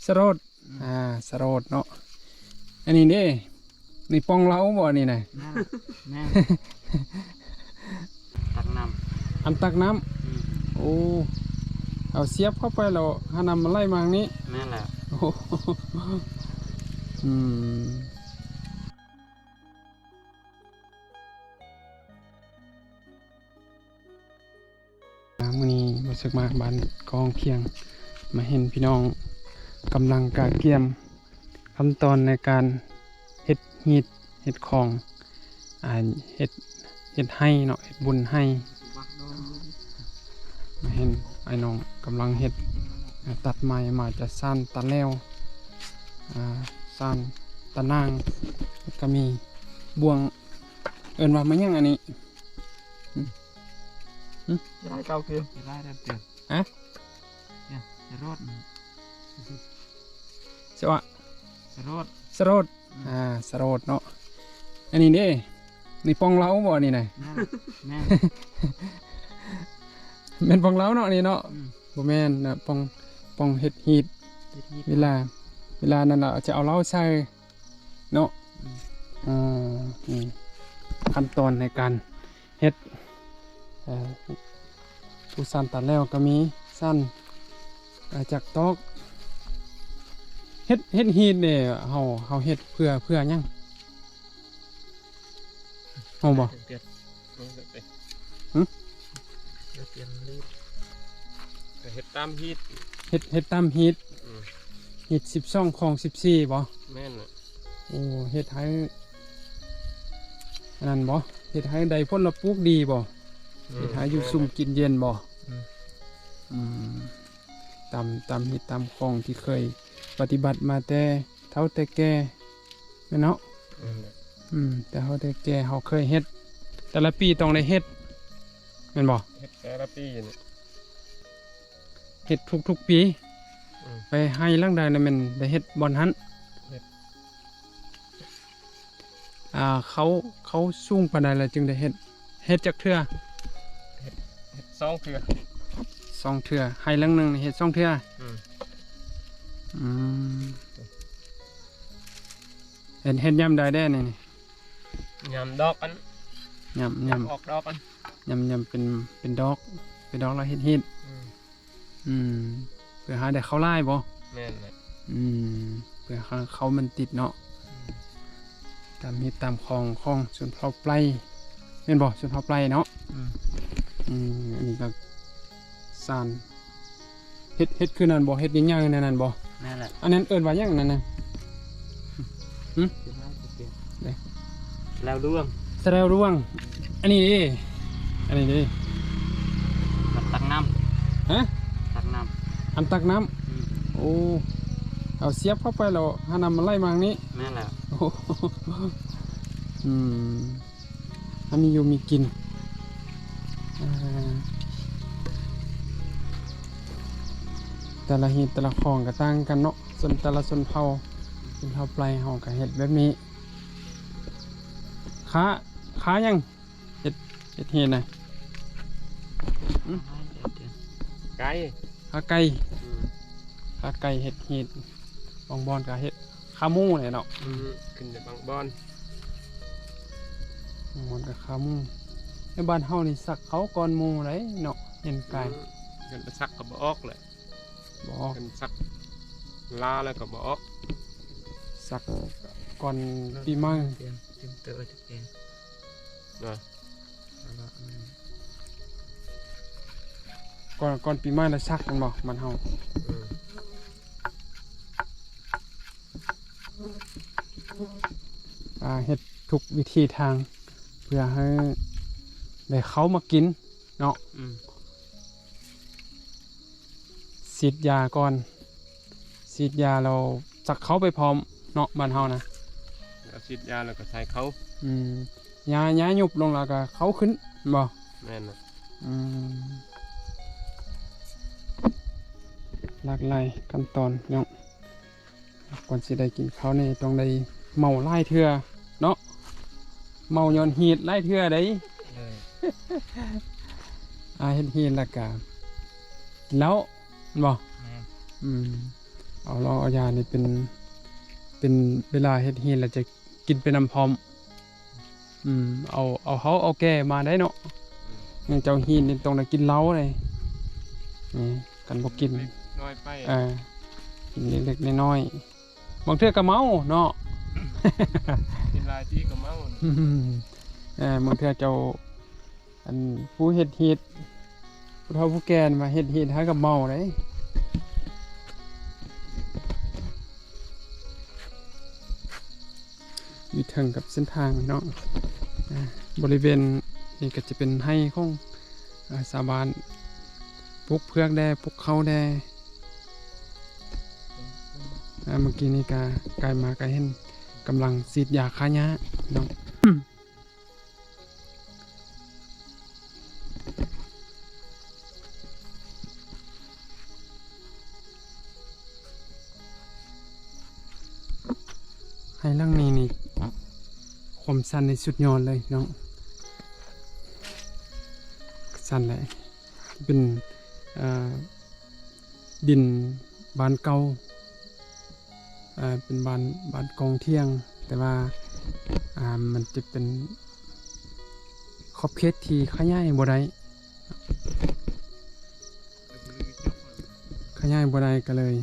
ສະໂຣດ ອືມ ອ່າ ສະໂຣດເນາະ. ອັນນີ້ເດ້ ນີ້ປ່ອງເຫຼົ້າບໍ່ ອັນນີ້ນະ? ແມ່ນ ແມ່ນ ຕັກນ້ຳ ອັນຕັກນ້ຳ ອືມ ໂອ້ ເອົາສຽບເຂົ້າໄປແລ້ວ ຫານ້ຳມັນໄຫຼມາທາງນີ້ ແມ່ນແລ້ວ ໂອ້ ອືມ. ມື້ນີ້ບໍ່ສຶກມາບ້ານກອງພຽງ ມາເຫັນພີ່ນ້ອງກຳລັງກະກຽມຂັ້ນຕອນໃນການເຮັດຮີດເຮັດຄອງ ອ່າ ເຮັດ ເຮັດໄຮ່ເນາະ ເຮັດບຸນໄຮ່ ມາເຫັນອ້າຍນ້ອງກຳລັງເຮັດ ຕັດໄມ້ມາຈາກຊານຕາແລ້ວ ອ່າ ຊານຕານາງ ແລ້ວກະມີບ່ວງ ເອີ້ນວ່າໄມ້ຫຍັງອັນນີ້? ຫຶ? ຫຶ? ລາຍເກົ່າຄື ລາຍເດີມເຕີມ ຮະ? ສະໂຣດ ສະວະ ສະໂຣດ ສະໂຣດ ອືມ ອ່າ ສະໂຣດເນາະ. ອັນນີ້ເດ້ ນີ້ປ່ອງເຫຼົ້າບໍ່ ອັນນີ້ນະ? ແມ່ນ ແມ່ນ ແມ່ນປ່ອງເຫຼົ້າເນາະ ອັນນີ້ເນາະ ອືມ ບໍ່ແມ່ນນະ ປ່ອງ ປ່ອງເຮັດຮີດ ເຮັດຮີດ ເວລາ ເວລານັ້ນລະຈະເອົາເຫຼົ້າໃສ່ ເນາະ ອືມ ອ່າ ນີ້ຂັ້ນຕອນໃນການເຮັດ ເອີ ຜູ້ຊານຕັດແລ້ວກໍມີຊານ ເອີ ຈາກຕອກ ເຮັດ ເຮັດຮີດນີ້ ເຮົາ ເຮົາເຮັດເພື່ອ ເພື່ອຫຍັງ? ຮູ້ບໍ່? ຫຶ? ກໍເຮັດຕາມຮີດ ເຮັດ ເຮັດຕາມຮີດ ອືມ ຮີດສິບສອງ ຄອງສິບສີ່ບໍ່? ແມ່ນແຫຼະ ໂອ້ ເຮັດໃຫ້ອັນນັ້ນບໍ່? ເຮັດໃຫ້ໄດ້ຜົນລະປູກດີບໍ່? ອືມ ເຮັດໃຫ້ຢູ່ຊຸ່ມກິນເຢັນບໍ່? ແມ່ນແຫຼະ ອືມ ອືມ ຕາມ ຕາມຮີດຕາມຄອງທີ່ເຄີຍປະຕິບັດມາແຕ່ເຖົ້າແຕ່ແກ່ ແມ່ນເນາະ? ແມ່ນແຫຼະ ອືມ ແຕ່ເຮົາແຕ່ແກ່ເຮົາເຄີຍເຮັດ ແຕ່ລະປີຕ້ອງໄດ້ເຮັດ ແມ່ນບໍ່? ເຮັດແຕ່ລະປີນີ້ ເຮັດທຸກໆປີ ອືມ ໄປໄຮ່ຫຼັງໃດນະແມ່ນໄດ້ເຮັດບ່ອນຫັ້ນ ເຮັດ ອ່າ ເຂົ້າ ເຂົ້າສູງປານໃດແລ້ວຈຶ່ງໄດ້ເຮັດ? ເຮັດຈັກເທື່ອ? ເຮັດ ເຮັດສອງເທື່ອ ສອງເທື່ອ ໄຮ່ຫຼັງໜຶ່ງນີ້ເຮັດສອງເທື່ອ ອືມ ອືມ ເຮັດ ເຮັດຍາມໃດແດ່ນີ້? ຍາມດອກອັນ ຍາມ ຍາມ ຍາມອອກດອກອັນ ຍາມ ຍາມເປັນ ເປັນດອກ ເປັນດອກແລ້ວເຮັດຮີດ ອືມ ອືມ ເພື່ອຫາໄດ້ເຂົ້າຫຼາຍບໍ່? ແມ່ນແຫຼະ ອືມ ເພື່ອຫາເຂົ້າມັນຕິດເນາະ ອືມ ຕາມຮີດຕາມຄອງຂອງຊົນເຜົ່າໄປຣ ແມ່ນບໍ່? ຊົນເຜົ່າໄປຣເນາະ ອືມ ອືມ ອັນນີ້ກໍຊານ ເຮັດ ເຮັດຄືນັ້ນບໍ່? ເຮັດໃຫຍ່ໆແນວນັ້ນບໍ່? ແມ່ນແຫຼະ ອັນນັ້ນເອີ້ນວ່າຫຍັງອັນນັ້ນນະ? ຫຶ? ແລ້ວລວງ ສະແລວລວງ ອັນນີ້ເດ້ ອັນນີ້ເດ້ ມັນຕັກນ້ຳ ຮະ? ຕັກນ້ຳ ອັນຕັກນ້ຳ ອືມ ໂອ້ ເອົາສຽບເຂົ້າໄປແລ້ວຫານ້ຳມັນໄຫຼມາທາງນີ້ ແມ່ນແຫຼະ ໂອ້ ອືມ ອັນມີຢູ່ມີກິນ ອ່າ ແຕ່ລະຮີດແຕ່ລະຄອງກໍຕ່າງກັນເນາະ ສ່ວນແຕ່ລະຊົນເຜົ່າ ຊົນເຜົ່າໄປຣເຮົາກໍເຮັດແບບນີ້ ຄາ ຄາຫຍັງ? ເຮັດ ເຮັດຮີດນະ ຫຶ? ໄກ່ ຄາໄກ່ ອືມ ຄາໄກ່ເຮັດຮີດ ບາງບ່ອນກໍເຮັດຄາໝູແຫຼະເນາະ ອືມ ຂຶ້ນແຕ່ບາງບ່ອນ ບາງບ່ອນກໍຄາໝູ ໃນບ້ານເຮົານີ້ສັກເຂົ້າກ່ອນໝູໄດ໋ເນາະ ເຫັນກາຍ ອືມ ຄັນບໍ່ສັກກໍບໍ່ອອກແຫຼະ ບໍ່ອອກ ຄັນສັກລາແລ້ວກໍບໍ່ອອກ ສັກກ່ອນປີໃໝ່ ຕຽມ ຕຽມເຕີ ນະ ກ່ອນ ກ່ອນປີໃໝ່ລະສັກແມ່ນບໍ່ ບ້ານເຮົາ ອືມ ອ່າ ເຮັດທຸກວິທີທາງ ເພື່ອໃຫ້ໄດ້ເຂົ້າມາກິນເນາະ ອືມ ສີດຢາກ່ອນ ສີດຢາແລ້ວສັກເຂົ້າໄປພ້ອມເນາະ ບ້ານເຮົານະ ແລ້ວສີດຢາແລ້ວກໍໃສ່ເຂົ້າ ອືມ ຫຍ້າ ຫຍ້າຍຸບລົງແລ້ວກໍເຂົ້າຂຶ້ນແມ່ນບໍ່? ແມ່ນນະ ອືມ ຫຼາກຫຼາຍຂັ້ນຕອນເນາະ ກ່ອນຊິໄດ້ກິນເຂົ້ານີ້ຕ້ອງໄດ້ເມົາຫຼາຍເທື່ອເນາະ ເມົາຍ້ອນຮີດຫຼາຍເທື່ອເດ້ ເອີ ອ່າ ເຮັດຮີດແລ້ວກະກິນເຫຼົ້າແມ່ນບໍ່? ແມ່ນ ອືມ ເອົາເຫຼົ້າເອົາຢານີ້ເປັນ ເປັນເວລາເຮັດຮີດແລ້ວຈະກິນໄປນຳພ້ອມ. ອືມ ເອົາ ເອົາເຮົາເອົາແກ່ມາໄດ້ເນາະ. ອືມ ເຈົ້າຮີດນີ້ຕ້ອງໄດ້ກິນເຫຼົ້າເດ້. ນີ້ ຄັນບໍ່ກິນ ນ້ອຍໄປ ເອີ ກິນເລັກໆນ້ອຍໆ. ບາງເທື່ອກໍເມົາເນາະ ກິນຫຼາຍຕິກໍເມົາ. ເອີ ບາງເທື່ອເຈົ້າ ອັນຜູ້ເຮັດຮີດ ຜູ້ເຖົ້າຜູ້ແກ່ມາເຮັດຮີດຫາກໍເມົາເດ້. ຢູ່ເທິງກັບເສັ້ນທາງເນາະ ອາ ບໍລິເວນນີ້ກໍຈະເປັນໄຮ່ຂອງ ອາ ຊາວບ້ານ ປູກເຜືອກແດ່ ປູກເຂົ້າແດ່. ອາ ເມື່ອກີ້ນີ້ກະ ກາຍມາກະເຫັນກຳລັງສີດຢາຂ້າຫຍ້າເນາະ. ໄຮ່ຫຼັງນີ້ນີ້ ຄວາມຊັນນີ້ສຸດຍອດເລີຍເນາະ ຊັນແຫຼະ ເປັນ ເອີ ດິນບ້ານເກົ່າ ເປັນບ້ານ ບ້ານກອງທ່ຽງ ແຕ່ວ່າ ອາ ມັນຈະເປັນຂອບເຂດທີ່ຂະຫຍາຍບໍ່ໄດ້ ຂະຫຍາຍບໍ່ໄດ້ ກໍເລີຍ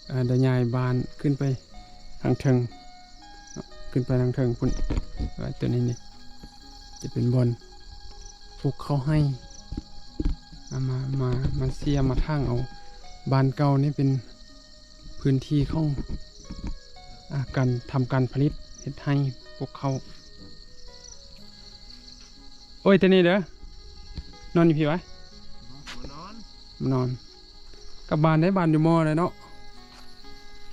ເອີ ໄດ້ຍ້າຍບ້ານຂຶ້ນໄປທາງເທິງເນາະ ຂຶ້ນໄປທາງເທິງພຸ້ນ. ແລ້ວຕົວນີ້ນີ້ຈະເປັນບ່ອນປູກເຂົ້າໄຮ່ ເອົາມາ ມາ ມາເສຍມາຖາງເອົາ. ບ້ານເກົ່ານີ້ເປັນພື້ນທີ່ຂອງ ອາ ການທຳການຜະລິດ ເຮັດໄຮ່ປູກເຂົ້າ. ໂອ້ຍ ແຕ່ນີ້ເດີ ນອນຢູ່ພີ້ວະ? ບໍ່ນອນ ບໍ່ນອນ ກັບບ້ານໄດ້ ບ້ານຢູ່ມໍ່ແລ້ວເນາະ.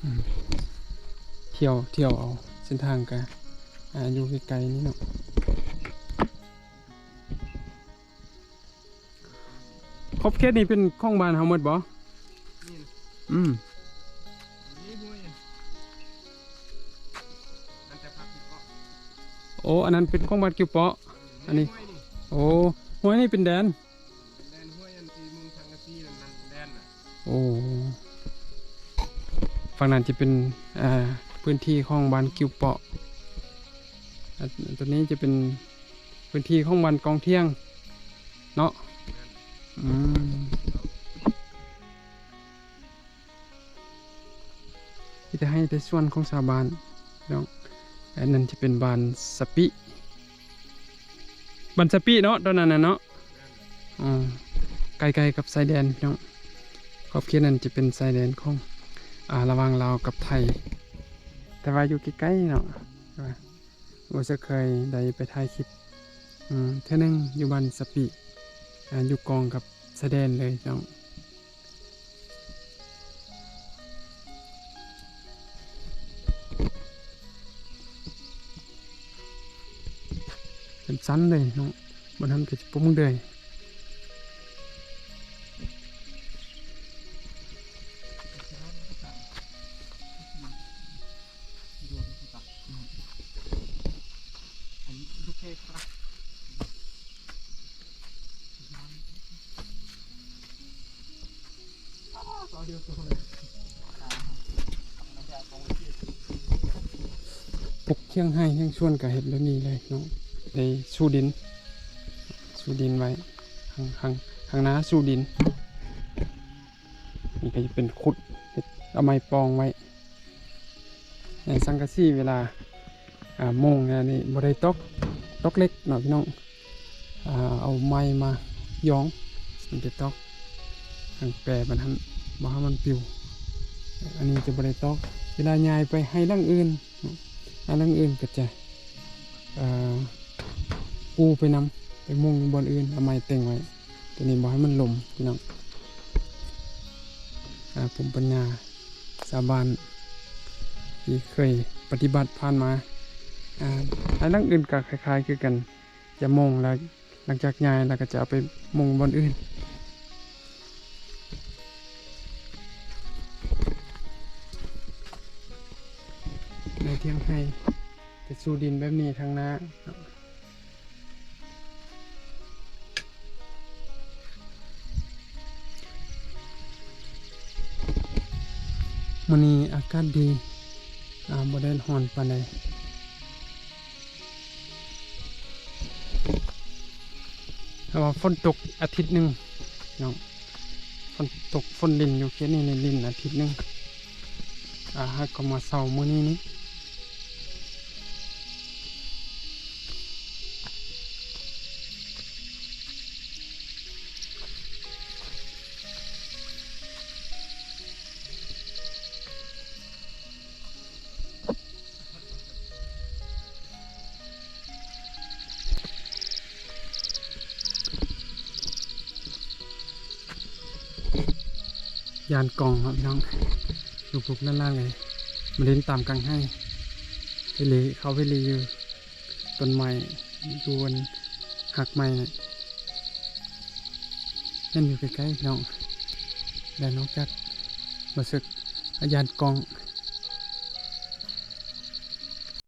ອືມ ທ່ຽວ ທ່ຽວເອົາ ເສັ້ນທາງກະ ອາ ຢູ່ໃກ້ໆນີ້ເນາະ. ຂອບເຂດນີ້ເປັນຂອງບ້ານເຮົາໝົດບໍ່? ແມ່ນ ອືມ ນີ້ຫ້ວຍ ອັນແຕ່ພັກຢູ່ເກາະ ໂອ້ ອັນນັ້ນເປັນຂອງບ້ານກິວເປາະ ອັນນີ້ ຫ້ວຍນີ້ ໂອ້ ຫ້ວຍນີ້ເປັນແດນ ແດນຫ້ວຍອັນທີ່ມຸງສັງກະສີນັ້ນ ນັ້ນແດນນະ. ໂອ້ ຝັ່ງນັ້ນຈະເປັນ ເອີ ພື້ນທີ່ຂອງບ້ານກິວເປາະ ອາ ຕົວນີ້ຈະເປັນ ພື້ນທີ່ຂອງບ້ານກອງທ່ຽງເນາະ. ອືມ ມີແຕ່ໄຮ່ແຕ່ສວນຂອງຊາວບ້ານເນາະ. ອັນນັ້ນຈະເປັນບ້ານສະປິ ບ້ານສະປິເນາະ ຕອນນັ້ນນະເນາະ. ອໍ ໃກ້ໆກັບຊາຍແດນເນາະ ຂອບເຂດນັ້ນຈະເປັນຊາຍແດນຂອງ ອາ ລະຫວ່າງລາວກັບໄທ ແຕ່ວ່າຢູ່ໃກ້ໆເນາະ. ວ່າ ບໍ່ເຄີຍໄດ້ໄປຖ່າຍຄລິບ ອືມ ເທື່ອໜຶ່ງຢູ່ບ້ານສະປິ ອາ ຢູ່ກ້ອງກັບຊາຍແດນເລີຍເນາະ. ເປັນຊັ້ນເລີຍເນາະ ບ່ອນຫັ້ນກໍຈະປຸ້ງເດີຍ. ປູກຖຽງໄຮ່ຖຽງສວນກໍເຮັດແບບນີ້ເລີຍເນາະ ໄດ້ສູ້ດິນ ສູ້ດິນໄວ້ ຂ້າງ ຂ້າງ ຂ້າງໜ້າສູ້ດິນ. ນີ້ກໍຈະເປັນຂຸດ ເຮັດເອົາໄມ້ປ່ອງໄວ້ ໃນສັງກະສີເວລາ ອ່າ ມຸງແນວນີ້ບໍ່ໄດ້ຕອກ ຕອກເຫຼັກເນາະພີ່ນ້ອງ ອ່າ ເອົາໄມ້ມາຢອງ ມັນຈະຕອກ ທາງແປມັນຫັ້ນ ບໍ່ໃຫ້ມັນປິວ. ອັນນີ້ຈະບໍ່ໄດ້ຕອກ ເວລາຍ້າຍໄປໄຮ່ຫຼັງອື່ນ ໄຮ່ຫຼັງອື່ນກໍຈະ ເອີ ກູ້ໄປນຳ ໄປມຸງບ່ອນອື່ນ ເອົາໄມ້ເຕັງໄວ້. ຕົວນີ້ບໍ່ໃຫ້ມັນລົມພີ່ນ້ອງ ອາ ພູມປັນຍາຊາວບ້ານທີ່ເຄີຍປະຕິບັດຜ່ານມາ. ອາ ໃນຫຼັງອື່ນກໍຄ້າຍໆຄືກັນ ຈະມຸງແລ້ວ ຫຼັງຈາກຍ້າຍແລ້ວກໍຈະເອົາໄປມຸງບ່ອນອື່ນ. ໃນຖຽງໄຮ່ຈະສູ້ດິນແບບນີ້ທາງໜ້າ. ມື້ນີ້ອາກາດດີ ອາ ບໍ່ແດດຮ້ອນປານໃດ ແຕ່ວ່າຝົນຕົກອາທິດໜຶ່ງເນາະ ຝົນຕົກຝົນລິນຢູ່ເຂດນີ້ນີ້ ລິນອາທິດໜຶ່ງ ອາ ຫາກກໍມາເຊົາມື້ນີ້ນີ້. ຢ້ານກ້ອງເນາະພີ່ນ້ອງ ລູກໆຫຼານໆ ເລີຍມາຫຼິ້ນຕາມກາງໄຮ່ ເວລີ ເຂົ້າເວລີຢູ່ ຕົ້ນໄມ້ ຢູ່ອັນຮາກໄມ້ ເຫັນຢູ່ໃກ້ໆ ພີ່ນ້ອງ ແລະນອກຈາກ ບໍ່ເສິກ ອາ ຢ້ານກ້ອງ